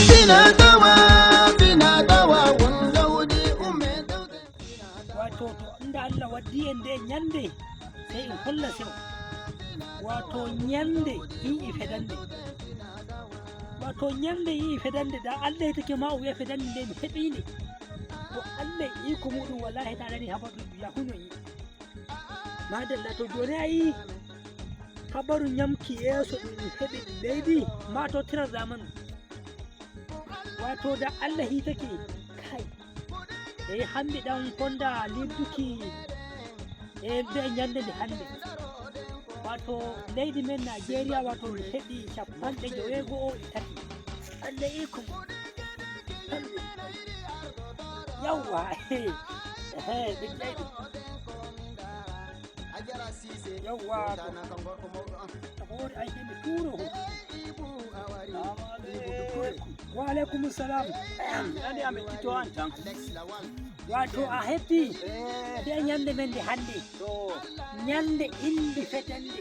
Fina tawa, fina tawa, won lawdi umme dewte. Wato to inda Allah waddi en nde ñande, sey en holla sew. Wato ñande yi'i fedande, wato ñande yi'i fedande da Allah yetake ma o wiya fedande nde mi heɓinde to Allah e iko muɗum. Wallahi ta nani habaru yahuno yi madalla. To joni a yi habaru ñamki yeeso ɗum heɓi leydi ma to tira zamanu. Wato da Allah hitake kai eyi hamɓe ɗan fonda lidduki e nde ñande nde hande. Wato leydi men Nigeria, wato mi heɓi 93. Allah iko yawwa ɓe leydi yawwa to hoore ay hemi turo. Wa aleykum salam. Andi amin tito an tan. Wato a heɓti nde ñande men nde hande. To. Ñande indi fedande.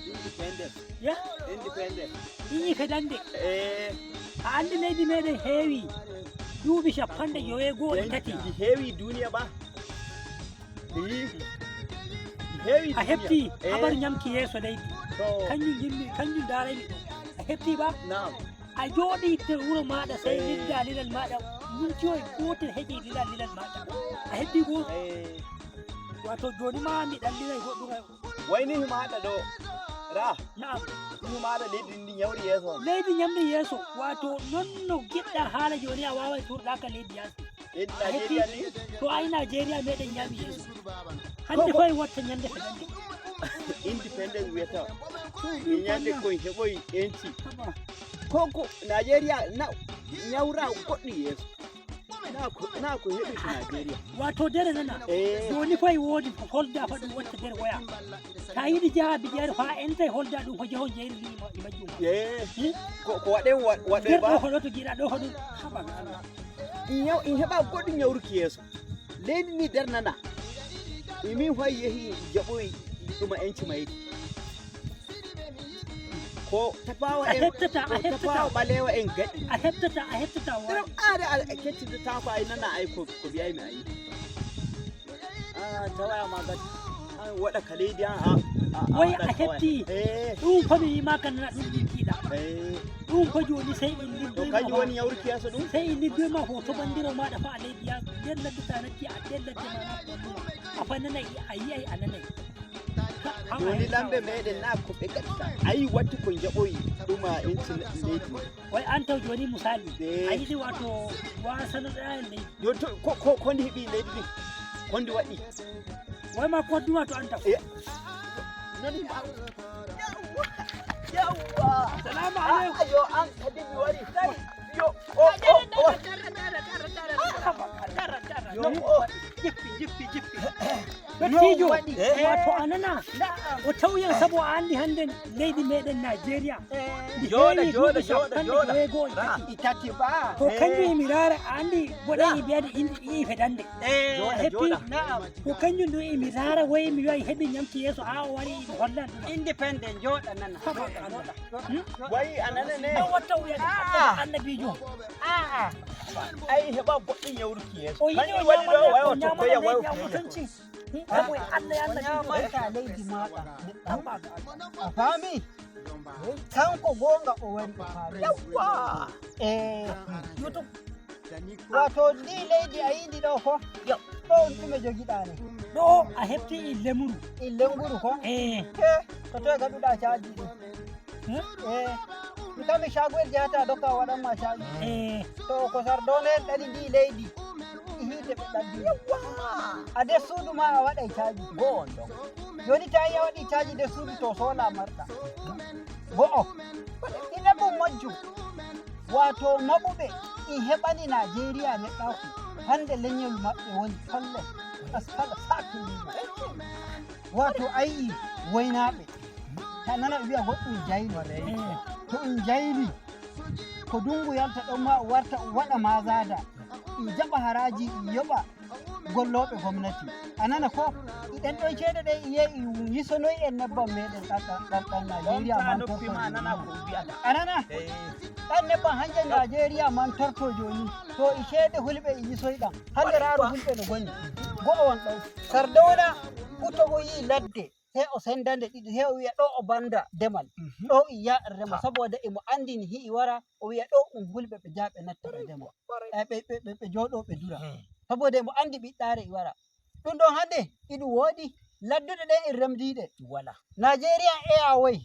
Independent. Ya. Independent. Ii fedande. A andi leydi meɗen heewi duuɓi 93. Ndi heewi duniya ba. Ndi heewi. A heɓti habaru ñamki yeeso leydi. To. Kanjum jimmi, kanjum daraymi ɗo. A heɓti ba? Na'am. A jooɗi ter wuro maɗa, sey lidda lilal maɗa mintiyoy gotel heƴi lilal lilal maɗa. A heɓti go? Wato joni ma mi ɗallilay goɗɗum. Wayni maɗa ɗo ra. Na'am. Ni maɗa leydi ndi ñawri yeeso. Leydi ñamdi yeeso, wato non no giɗɗa haala joni a wawai turɗaka leydi yaasi. Leydi A heɓti? Nigeria ni. To ay Nigeria meɗen ñami yeeso hande foye watta ñande fedande. Independent wiyata mi ñande koye heɓoy enci ko ko Nigeria na ñawra goɗɗum yeeso na ko heɓi to Nigeria. Wato dere nana. Joni foye woodi holda fa ɗum watta nder waya ta yiɗi jaaha bijere fa entay holda ɗum ko jaho jeyri ni e majjum. Ko ko waɗen waɗe nder ɗo ba. Ko ɗo to giɗa ɗo ko ɗum haɓa ga Allah. In yaw in heɓa goɗɗum ñawruki yeeso leydi ndi nder nana min fay yeehi jaɓoy ɗuma enci mayri ko tapawa A en heɓtata, a ko heɓtata. Tapawa ɓalewa en gaɗi. A heɓtata, a heɓtata. Ɗum aade a kettidotako ay nana ay ko ko mbiyaymi ayi a tawayama gad an waɗa ka leydi an Wai waɗa a ka waya. heɓti. Ɗum fa mi yima kan nana ɗum ɗin ɗum fa joni sey in To kanjum woni yawruki yeeso ɗum. Sey in liggoyma hoto bandiro maɗa fa a leydi ya nder ladde ta natti a nder ladde ma a fa nanay a yiyay a nanay. Joni lamɓe meɗen na ko ɓe gatta ayi watti ko jaɓoyi ɗuma enci leydi. Way an taw joni misali a yiɗi wato wasanoɗa e leydi. Yo to ko ko ndi heeɓi leydi ndi ko ndi waɗi. Way ma kodduma to an taw. Noni yawwa yawwa. Salamu aleykum. Yo an kadi mi wari tay yo o o o yo o. Jippi jippi jippi dottijo, wato a nana o tawyan saabu a andi hande leydi meɗen Nigeria ndi Jooɗa, heewi jooɗa, duuɓi jooɗa, capanɗe jooɗa. jeego e tati. Tati ba. To kanjum emi raara a andi goɗen e mbiyade indi ii fedande. Jooɗa. Heppi. Jooɗa. Na'am. Ko kanjum ɗum emi raara woyi mi wiya heeɓi ñamki yeeso a o wari mi hollan ɗum. Independent jooɗa nana. Wayi a nana ne. O watta wiyade annabijo. A'a. Ai heɓa goɗɗum yawruki yeeso. O yiɗi o Kanjum waɗi ɗo ñamanna wayi o o tokkoya ñamanna wayi o leydi am fewta. mutunci sabo e Allah ya O annabijo. ñamanta leydi maɗa a faami kanko gonga o wari o faami. Yawwa. Yoto. Wato ndi leydi a yindi ɗo ko ɗo on ɗume jogiɗa ne. Ɗo a heɓti e lemuru. I lenguru ko. E. E to toye gaɗuɗa caji ɗum e mi tami cagoyel jahata dokka waɗanma caji. E. To ko sardone en ɗaɗi ndi leydi i hiite ɓe ɗaddi a nder suudu ma a waɗay caji Go on ɗon. Joni ta yi a waɗi caji nder suudu to sola marɗa go'o ina ɗum majjum wato maɓuɓe in heɓani Nigeria neɗɗaku hande leñol maɓɓe woni tolle askala sakiliɓe wato ayi woynaɓe ta nana ɓe wiya goɗɗum jayli to in jayli ko dungu yalta ɗon ma o warta o waɗa mazada in jaɓa haraji in yoɓa. golloɓe gomnati a nana ko iɗen ɗon ceede ɗe iye yisonoyi en nebbam meɗen ɗan ɗan Nigeria Ɓamta man noppi ma nana torto ko wi'ata. a nana ɗan nebbam hanje Nigeria man torto joni to i ceede hulɓe i yisoyɗam hande raaru hulɓe no goni go'o won ɗon Sardauna uto o yi ladde sey o sendande ɗiɗi sey o wiya ɗo o banda demal ɗo i ya rema saboda emo andi ni hi'i wara o wiya ɗo um hulɓe ɓe jaa ɓe natta ɓe ndema. Eh, ɓe jooɗo ɓe dura saboda emo andi ɓiɗɗare i wara ɗum ɗon hande iɗum wooɗi ladduɗe ɗen en remdiɗe. Wala. Nigeria Airway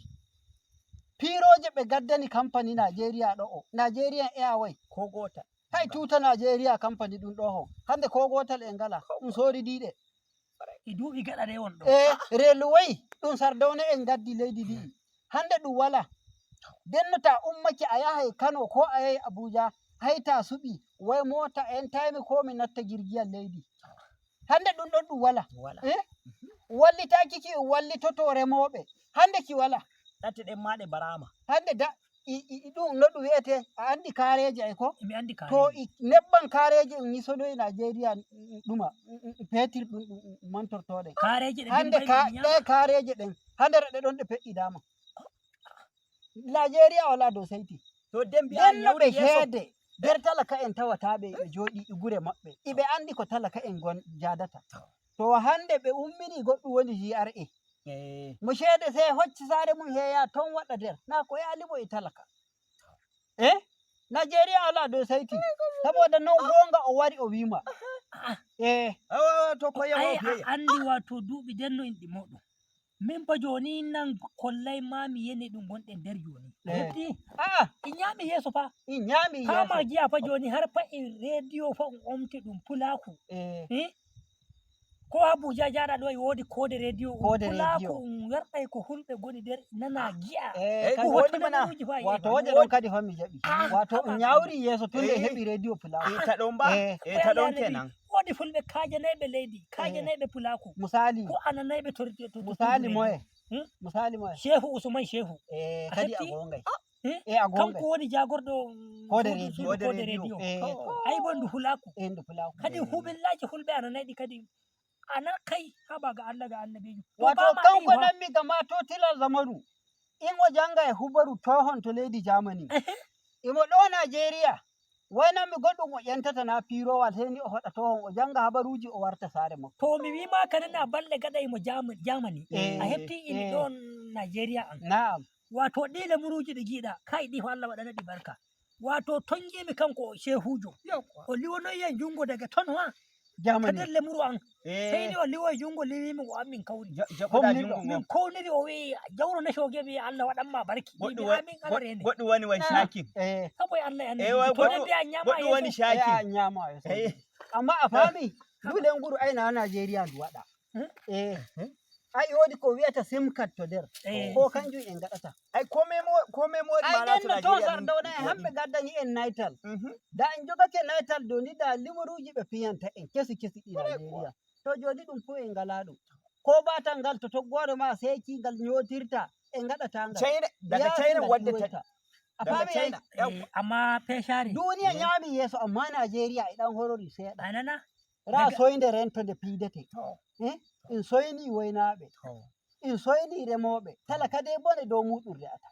piroje ɓe gaddani company Nigeria ɗo o Nigerian Airway Ko gota. Hay tuta Nigeria company ɗum ɗo ho hande ko gotal en ngala ɗum soridiɗe. E duuɓi gaɗa ɗe won ɗo. E railway ɗum Sardauna en gaddi leydi ndi'i hande ɗum wala denno ta ummake a yahay Kano ko a yahay Abuja hay ta suɓi way mota en taymi ko mi natta jirgiyal leydi hande ɗum ɗon ɗum wala. Wala. E wallitaki ki wallitoto remoɓe hande ki wala. Ɗate ɗen ma ɗe barama. Hande da ɗum no ɗum wiyete a andi kareje ay ko Mi andi to kareje. I nebban kareje en yisoɗo e Nigeria ɗuma petir ɗum ɗum mantortoɗe. Kareje ɗe Hande dimbaymi ka mi ɗe ñaama. kareje ɗen hande ɗe ɗon ɗe peƴƴidama Nigeria wala dow seyti. To den mbi'a Denno ɓe nyawri yeeso. heede nder talaka en tawataɓe ɓe jooɗi e gure maɓɓe iɓe andi ko talaka en gon jadata to hande ɓe ummini goɗɗum woni GRA mo ceede sey hocci saare mum heeya toon waɗa nder na ko yaalimo e talaka e Nigeria ala dow sayti saboda non gonga o wari o wima e Awa, to ko Ai yawo a feya. andi wato duuɓi denno en ɗi moɗum min fa joni nan kollay mami yene ɗum gonɗen nder joni. Eh. Hetti aa i ñaami yeeso fa. I ñaami Fama yeeso. giya fa joni har fa e rediyo fa on omti ɗum pulaku. E Eh? Ko Abuja jaɗa ɗo e woodi kode rediyo um Kode pulaku rediyo. um werɗay ko hulɓe goni nder nana gi'a. e Eh, kadi Ko wodi hottuna mana. ɗumuji fa e wato yeeso. waje ɗon kadi fa mi jaɓi Ah, wato haba. on ñawri yeeso tun nde Eh. heɓi rediyo pulaku. E ta ɗon ba. Eh. E ta ɗon kenan. Woodi fulɓe kajanayɓe leydi kajanayɓe pulaku Misali ko ananayɓe to misali rediyo. moye Hmm? Misali moye. Shehu Usman Shehu. E A kadi a heɓti? gongay. Eh? E a gongay. Kanko woni jagorɗo Kode suudu- rediyo. suudu Kode kode rediyo. rediyo. E Ai bo ndu hulaku. e ndu pulaku. Kadi huɓillaji hulɓe ananayɗi kadi anan kai haba ga Allah ga annabijo. To Wato ba ma kanko ɗi fa. nan mi gama to tilal zamanu in o janga e hubaru tohon to leydi Germany imo ɗo Nigeria waynan mi goɗɗum o ƴentata na pirowal sey ni o hoɗa tohon o janga habaruji o warta saare makko. To mi wima kana na balle gaɗa imo Germany. Eh, A hefti imi eh. ɗon Nigeria an. Na'am. Wato ɗi lamuruji ɗi giɗa kai ɗi fa Allah waɗana ɗi barka. Wato ton gimi kanko shehujo. O liwonoyi jungo daga ton ha. Ta Germany. nder lemuru an. Sai Eh. ni o liwoy jungo liwomi o an min kawri. Jaɓuɗa Homniɗo. jungo Min ngon. kowniri o wi jawro na shoge wi Allah waɗanma barki. Goɗɗum Wi wa- amin Allah rene. goɗɗum wani wai Na. shakin. Eh. Sabo e Allah e Eh, annabi. wai To den goɗɗum mbiya ñama goɗɗum wani yeeso. E a shakin. ñaama e Eh. amma a faami du lenguru ai na Nigeria ndu waɗa. Hmm? Eh, ai wodi ko wiyata sim card to nder Eh. ko kanjum en gaɗata. Ai ko memo ko memori Ai ma na to denno to Nigeria ɗum Sardauna en waɗi. hamɓe gaddani en Nitel. Da en jogake Nitel doni da limuruji ɓe piyanta en kesi kesi ɗi Nigeria to joni ɗum fu en ngala ɗum ko batal ngal to toggore ma seki ngal nyotirta en gaɗata ngal. China daga Yaasi China ngal waddata iwoyta. A daga faami ai China. Eh, amma peshare. duniya ñaami yeeso amma Nigeria e ɗan horori seeɗa. Anana Ra daga soyde rento nde piidete. Eh, en soyni woynaɓe en soyni remoɓe talaka dai bone dow muɗum re'ata.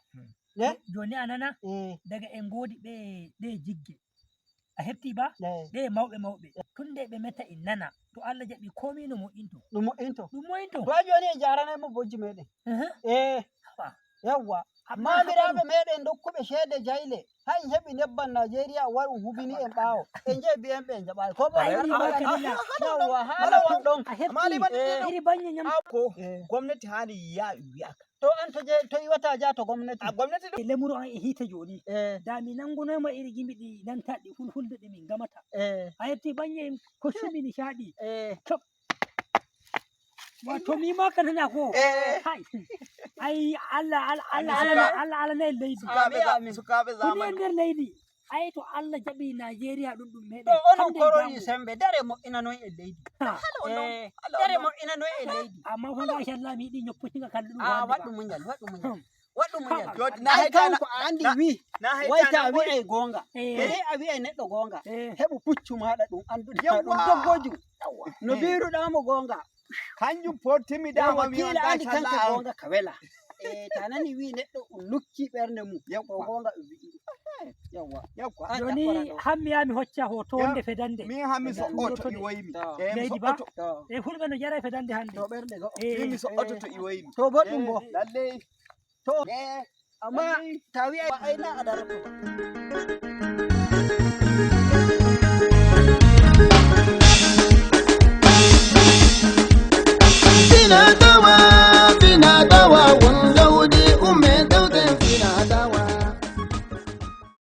Ne. Joni anana Eh. daga en godi ɓe ɗe jigge. A hefti ba Eh. ɗe mawɓe mawɓe tunde ɓe meta en nana to Allah jaɓi komi no moƴƴinto. Ɗum mo'into. Ɗum moƴƴinto. To a joni e jaranaymo bojji meɗen. Eh. Haba. Yawwa. Amma Mamiraɓe habaru meɗen dokkuɓe ceede jayle hay en heɓi nebban Nigeria war um hubini en ɓaawo en jeeyi mbiyen ɓe en jaɓayi ko bo Ai wi ma kadila yawwa haala on ɗon. A hefti Mali ban Eh. iri banye ñam ko Eh. gwamnati hani ya wi'aka. To an to je to iwata ja to gwamnati. A gwamnati ɗum e lemuru an e hiite joni. Eh. Da mi nangunoyma iri gimi ɗi nanta ɗi fulfulde ɗi min gamata. Eh. A hefti banye ko sumi nishaɗi. Eh. Wato mi ma kan nana ko. Eh. Kai. Ai Allah Allah Allah Allah Allah Allah ne leydi. Sukaɓe Amin. sukaɓe Kuni e zamanu. nder leydi. Ai to Allah jaɓi Nigeria ɗum ɗum meɗen. To onon Hande e korori jango. sembe dare mo'ina noon e leydi. Ha. Eh, Allah dare on mo'ina noon e leydi. Amma fa masha Allah mi yiɗi ñopputinga kallu ɗum A wande waɗu ba. muñal waɗu muñal. Waɗu munyal. To, na Ai haita na kanko a andi na- wi na wai haita ta na wi'ai gonga. Eh. Dai a wi'ai neɗɗo gonga. Eh. Heɓu puccu maɗa ɗum anduɗa ɗum Yawwa. doggojum. No Eh. biruɗamo gonga. Kanjum pottimi dama Yawa mi kila on andi ga kanka sallah am. gonga ka wela. Eh ta nani wi neɗɗo um lukki ɓernde mum. To Yawwa. gonga ɗum wi'i. Yawwa. Yawwa. An Joni ƴaɓɓora ɗo. hammi yaha mi hocca hoto Ya. wonde fedande. Min ha mi Ɓe so'oto turoto nde. iwoymi. To. Eh, mi Leydi ba. so'oto. To. E fulɓe no jara e fedande hande. To ɓernde go'o. Eh, Min mi so'oto to iwoymi. To boɗɗum bo. Lallai. To Eh, amma lallai. ta wi'ai aina a daroto.